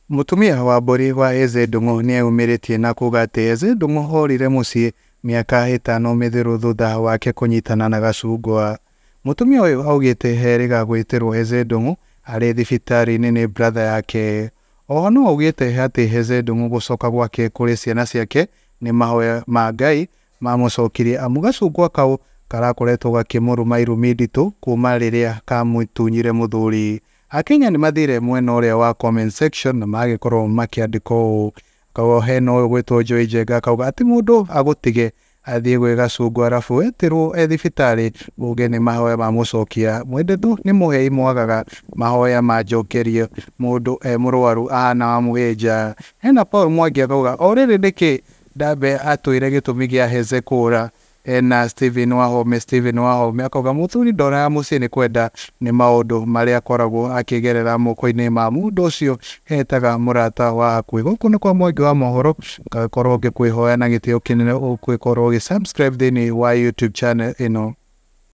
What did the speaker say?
Mũtumia wa mbũri wa Eze Ndung'u nĩeyumĩrĩtie na kuga atĩ Eze Ndung'u orire mũciĩ mĩaka 5 mĩthiru thutha wake kũnyitana na gacungwa. Mũtumia ũyũ augĩte erĩga gwĩtĩrwo Eze Ndung'u arĩ thibitarĩ-inĩ nĩ brother yake. Oho no augĩte atĩ Eze Ndung'u gũcoka gwake kũrĩ ciana ciake nĩ mahoya ma Ngai mamũcokirie amu gacungwa kau karakoretwo gakĩmũruma irumi nditũ kuma rĩrĩa kamũtunyire mũthuri. Akenya nĩ mathire mwena ũrĩa wa comment section na magĩkorwo makĩandĩka ũũ. Akauga hena ũyũ gwĩtwo Joy Njenga, akauga atĩ mũndũ agũtige athiĩ gwĩ gacungwa arabu etĩrwo e thibitarĩ uge nĩ mahoya mamũcokia. Mwendetũ nĩ mũhei mwagaga mahoya manjokerio mũndũ e mũrwaru ahana wa mũhĩnja. Hena Paul Mwangi akauga o rĩrĩ nĩkĩ ndambe atwĩre gĩtũmi gĩa Heze kũra. Hena Stephen Wahome, Stephen Wahome akauga mũthuri ndoraga mũciĩ nĩ kwenda nĩ maũndũ marĩa akoragwo akĩgerera moko-inĩ ma mũndũ ũcio etaga mũrata wa hakuhĩ. Gũkũ nĩ kwa Mwangi wa mohoro, ngakorwo ngĩkwĩhoya na gĩtĩo kĩnene ũgũkorwo ũgĩ subscribe thĩinĩ wa YouTube channel ĩno.